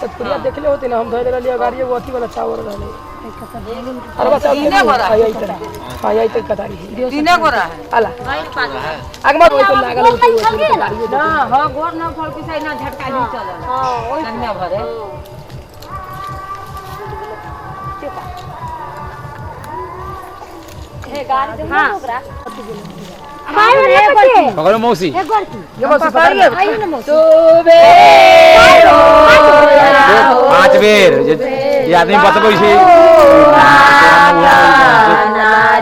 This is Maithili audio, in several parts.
सतपुरिया देखले होते ना हम धोले रहलिए गाड़ी एगो अथी वाला चावल रहले अरबा चावल तीने गोरा आई आई तरह हां आई तक कतारी है तीने गोरा है आला आगमा तो तो लागल होते गाड़ी ना हां गोर ना फल किसाई ना झटका ली चलल हां ओइ कन्या भरे पकड़ो मौसी। ये बस पकड़ 5 बेर ये आदमी बतबै छै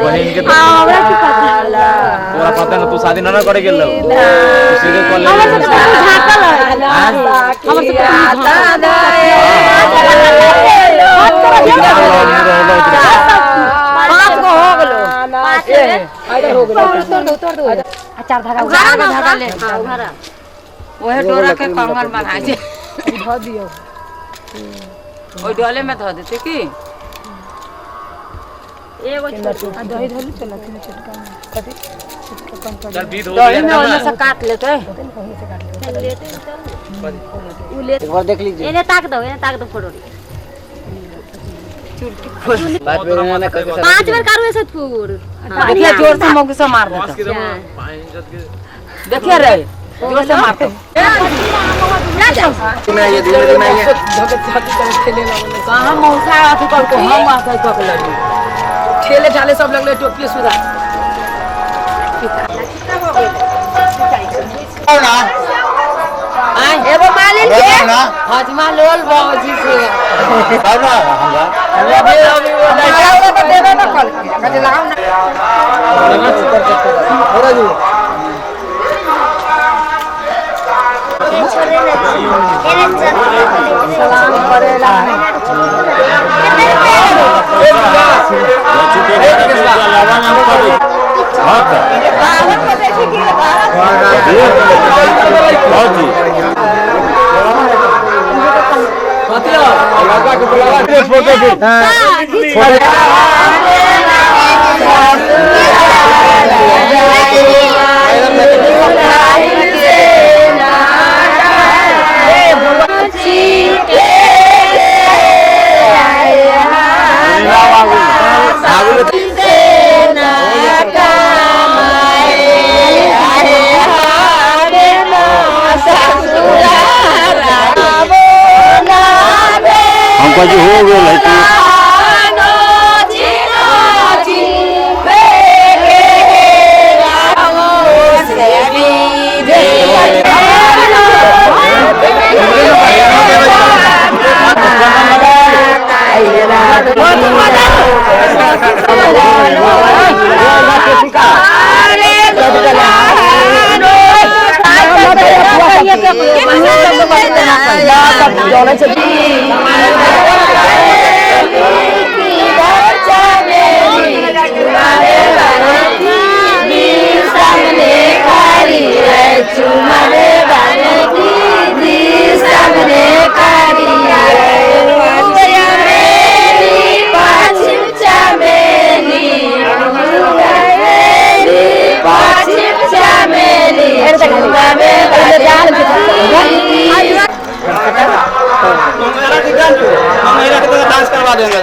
बहिन के तोरा पता न तू शादी न ना करे गेल रहो तू सीधे कॉलेज पांच गो हो गेलो। आइधर हो गेल। चार धागा उघारा धागा ले ओहे डोरा के कंगन बना दे धो दियो। ओइ डोले में धो देते की एगो दही धोली चला के चटका कथी चल बीत हो दही में ओने से काट लेते। एक बार देख लीजिए। एने ताक दो, एने ताक दो फोटो। बात बेर ना करके 5 बेर करू ऐसे फूर। देखिए जोर से मौके से मार देता। देखिए रे जोर से मारते। में आइए धीरे धीरे आइए। कहां मौसा अथी कर को हम आके कक लगी ठेले ढाले सब लगले टोपी सुधा। ना एगो मालिन के ना हजमा लोल बाबूजी से ना हमरा अभी अभी वो लगाओ तो देबे ना कल के लगाओ ना। थोड़ा जी सलाम करेला। हमको जी हो गेल है तू डांस करवा देंगे।